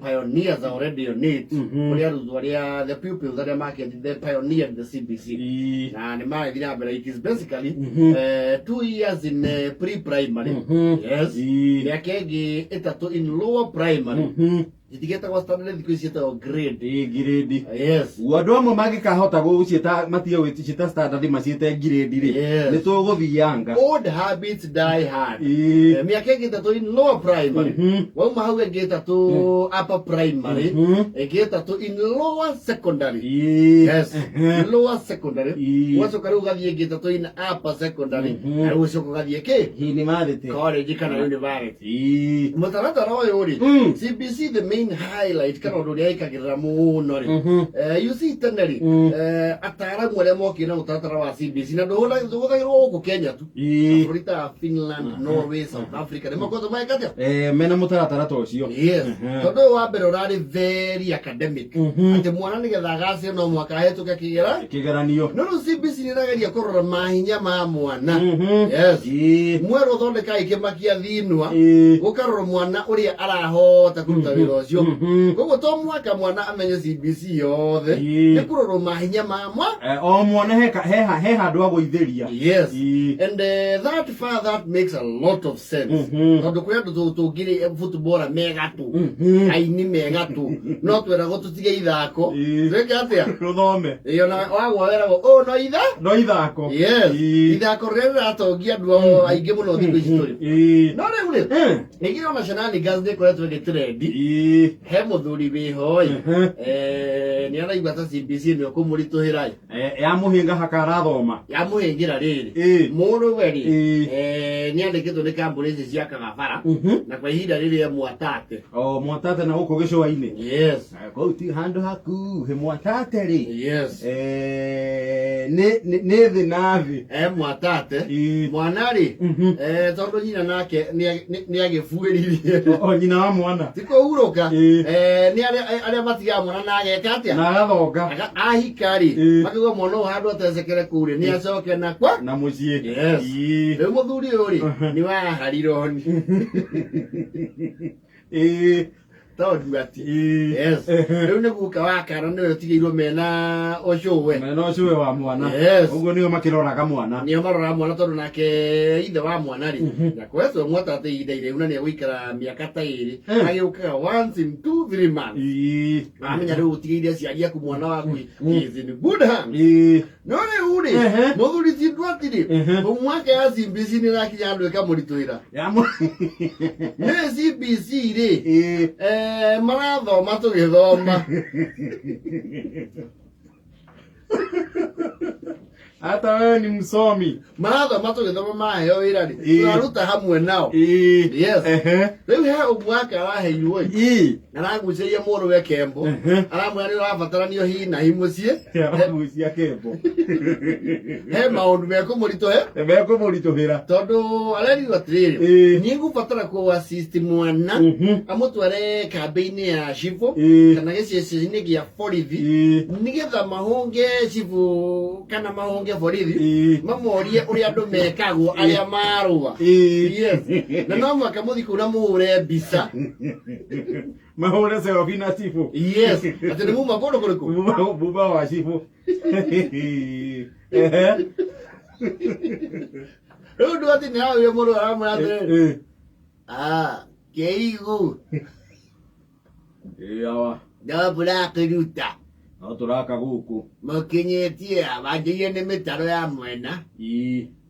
pioneers are already on it. Kũrĩ arutwo arĩa, the pupils arĩa makĩanji, they pioneered the CBC. Na nĩ marathiĩ na mbere. It is basically 2 years in pre-primary. Yes. Mĩaka ĩngĩ 3 in lower primary. Itigetagwo standard thikũ ici, ciĩtagwo grade. Ĩ, grade. Yes. Guo andũ amwe mangĩkahota gũciĩta, matige gũciĩta standard, maciĩte grade rĩ, nĩ tũgũthianga. Old habits die hard. Mĩaka ĩngĩ 3 in lower primary. Wauma hau, ĩngĩ 3 upper primary. Ĩngĩ 3 in lower secondary. Yes. Lower secondary. Ũgacoka rĩu ũgathiĩ ĩngĩ 3 in upper secondary. Na rĩu ũcoka ũgathiĩ kĩ? University. College kana university. Mũtaratara ũyũ rĩ, CBC, the main highlight kana ũndũ ũrĩa ĩkagĩrĩra mũno rĩ, you see, tene rĩ, ataaramu arĩa mokire na mũtaratara wa CBC, na ndũhũthagĩrwo gũkũ Kenya tu, mabũrũri ta Finland, Norway, South Africa nĩ makoretwo magĩka atĩa? Eh, mena mũtaratara ta ũcio. Yes. Tondũ ũyũ wa mbere ũrarĩ very academic, atĩ mwana nĩgetha agacĩre no mũhaka ahĩtũke kĩgera kĩgeranio. No rĩu CBC nĩ ĩrageria kũrora mahinya ma mwana. Yes. Mwerũ ũthondeka ĩkĩmakia thinwa, gũkarora mwana ũrĩa arahota kũruta wĩra ũcio. Koguo to mũhaka mwana amenye CBC yothe, nĩ kũrorwo mahinya ma mwa Eh, o mwana he handũ agũithĩria. Yes. And that far, that makes a lot of sense, tondũ kwĩ andũ tũngĩrĩ footballer megatũ, aini megatũ, no tweragwo tũtige ithako. Twĩke atĩa? Rũthome. Ĩĩ, ona wagwa weragwo ũ no itha no ithako. Yes. Ithako rĩrĩa rĩratongia andũ aingĩ mũno thikũ ici tũrĩ. No rĩu rĩ, ningĩ ona shenanigans nĩ ĩkoretwo ĩgĩtrendi. He mũthuri wĩho ĩ, nĩ araigua ta CBC nĩ ũkũmũritũhĩra ĩ. Eh, yamũhĩnga haka arathoma. Yamũhĩngĩra rĩrĩ, mũrũwe rĩ, nĩ andĩkĩtwo nĩ kambuni ici ciakaga bara, na kwa ihinda rĩrĩ e Mwatate. O Mwatate na gũkũ gĩcũa-inĩ. Yes. Eh, kũu ti handũ hakuhĩ Mwatate rĩ. Yes. Eh, nĩ thĩ na thĩ. E Mwatate. Mwana rĩ, tondũ nyina nake nĩ agĩbuĩririe. O nyina wa mwana. Ti kũhurũka. Nĩ arĩa matigaga mwana na ageka atĩa? Na agathonga. Ahika rĩ, makauga mwana ũyũ handũ atecekere kũu rĩ, nĩ acoke na kwa na mũciĩ. Yes. Rĩu mũthuri ũyũ rĩ, nĩ wa Harironi. Tondũ ati, yes, rĩu nĩ guka wa kana nĩwe ũtigĩirwo mena ũcũwe. Mena ũcũwe wa mwana. Yes. Ũguo nĩo makĩroraga mwana. Nĩo marora mwana, tondũ nake ithe wa mwana rĩ, nakoretwo Mwatate ihinda iraihu na nĩegũikara mĩaka ta 2, agĩũkaga once in 2-3 months. Amenya rĩu ũtigĩire aciari aku mwana waku is in good hands. No rĩu rĩ, mũthuri ti Ndwati rĩ, omwaka ya CBC nĩ ĩrakinya andũ ĩkamũritũhĩra. Nĩ CBC rĩ, marathoma tũgĩthoma. Hata wewe ni msomi. Marathoma tũgĩthoma, maheo wĩra rĩ, tũraruta hamwe nao. Yes. Rĩu he ũmwaka araheirwo ĩ, aragucĩria mũrũwe kembo, aramwĩra nĩ ũrabataranio hi na hi mũciĩ. Aragucia kembo. He maũndũ mekũmũritũhe. Mekũmũritũhĩra. Tondũ arerirwo atĩrĩrĩ, niĩ ngũbatara kũ assist mwana, amũtware kambĩ-inĩ ya cibũ kana gĩceceni-inĩ gĩa borithi, nĩgetha mahũnge cibũ kana mahũnge borithi, mamorie ũrĩa andũ mekagwo arĩa marũa. Yes. Na no mũhaka mũthiĩ kũu na mũhũre mbica. Mahũre selfie na cibũ. Yes, atĩ nĩ muma kũndũ kũrĩkũ. Buba wa cibũ. Rĩu ndũ atĩ nĩ hau mũndũ aramwĩra atĩrĩrĩ, "Ah, kĩigu." Ĩĩ, awa. No mũrakĩruta. No tũraka gũkũ. Mũkinyĩtie wanjĩire nĩ mĩtaro ya mwena.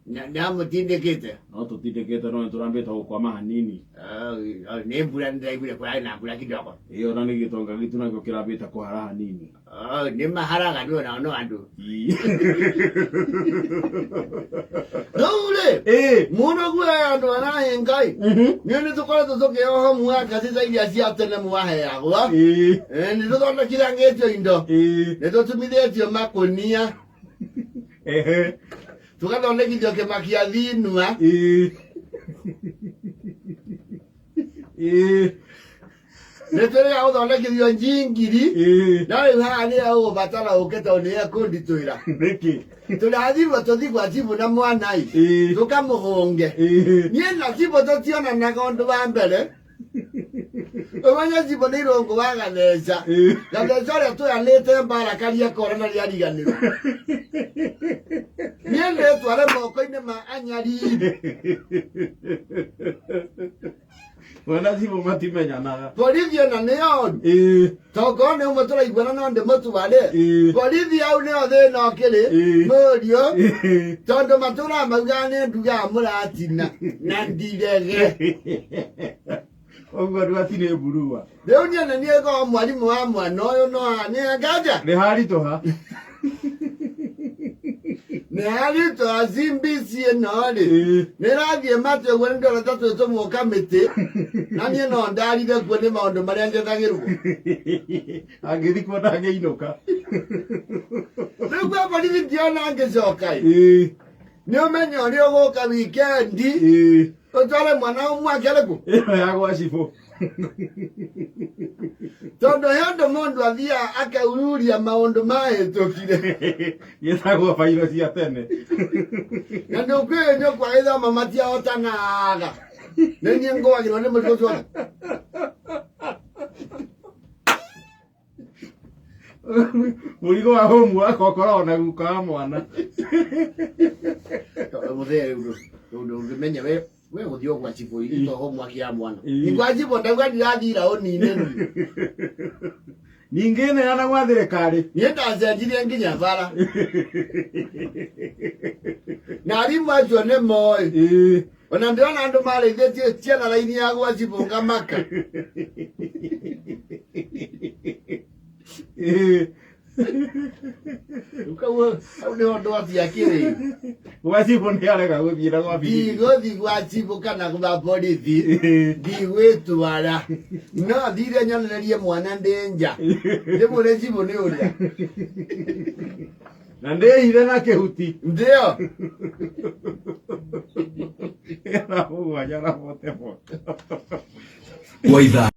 Na mũtindĩkĩte? No tũtindĩkĩte, no nĩtũrambĩte gũkwama hanini. Oh, nĩ mbura, nĩndĩraiguire kũrarĩ na mbura kidogo. Ĩĩ, ona nĩ gĩtonga gitũ nakĩo kĩrambĩte kũhara hanini. Oh, nĩ maharaga nĩ onao no andũ. Rĩu rĩ, mũndũ guoya andũ arahe Ngai. Nĩ nĩ tũkoretwo tũkĩoha mwaka cica iria cia tene mwaheagwo. Nĩ tũthondekithangĩtio indo. Nĩ tũtumithĩtio makũnia. Tũgathondekithio kĩmakia thinua. Nĩ tũrĩga gũthondekithio njingiri. No rĩu haha nĩyo ũgũbatara ũke tondũ nĩ ekũnditũĩra. Nĩkĩ? Tũrathirwo tũthi gwa cibũ na mwana ĩ, tũkamũhũnge. Niĩ na cibũ tũtionanaga ũndũ wa mbere. Ũmenye cibũ nĩ irũngũ wa gatheca. Gatheca ũrĩa tũyanĩte mbara karia kora na rĩariganĩrwo. Niĩ ndĩtware moko-inĩ ma anyariri. Mwana cibũ matimenyanaga. Borithi ona nĩ oru. Tokorwo nĩ ũmwe tũraiguana no ndĩmũtware. Borithi au nĩo thĩna ũkĩrĩ. Mũriũ. Tondũ matũraga maugaga nĩ ndugaga mũratina na ndirege. Ũguo ndwati nĩ mburua. Rĩu niĩ nĩ niĩ ngorwo mwarimũ wa mwana ũyũ no nĩ nganja. Nĩ haritũha. Nĩ haritũha CBC ĩno rĩ. Nĩ ĩrathiĩ matĩ ũguo nĩ ndĩrona ta twĩtũmwo kamĩtĩ. Na niĩ no ndarire kuo nĩ maũndũ marĩa njethagĩrwo. Angĩthi kuo ndangĩinũka. Rĩu gwa borithi ndiona ngĩcoka ĩ. Nĩ ũmenye ũrĩa ũgũka wikendi. Ũtware mwana ũmwe akĩrĩkũ? Ĩno ya gwa cibũ. Tondũ he ũndũ mũndũ athiaga akaururia maũndũ mahĩtũkire. Gĩtagwo bairo cia tene. Na nĩ ũkwĩĩ nyũkwa gĩthoma matiahotanaga. Nĩ niĩ ngũagĩrwo nĩ mũrigo ũcio wothe. Mũrigo wa homework ũkoragwo na guka wa mwana. Tondũ mũthee rĩu ndũngĩmenya we we gũthiĩ o gwa cibũ to homework ya mwana. Ni gwa cibũ ndauga ndirathiĩ raũni-inĩ niĩ. Ningĩ neana gwa thirikari. Niĩ ndacenjirie nginya bara. Na arimũ acio nĩ moĩ. Ona ndĩrona andũ marĩithĩtie ciana raini ya gwa cibũ ngamaka. Rĩu kau hau nĩho ndwati akĩrĩ. Gwa cibũ nĩ arega gũthiĩ na gwa birithi. Ndigũthiĩ gwa cibũ kana gwa borithi. Ndigwĩtwara. No thire nyonererie mwana ndĩ nja. Ndĩmwĩre cibũ nĩ ũrĩa. Na ndĩhithe na kĩhuti. Ndio. Na mũgwanja na bote bote. Waitha.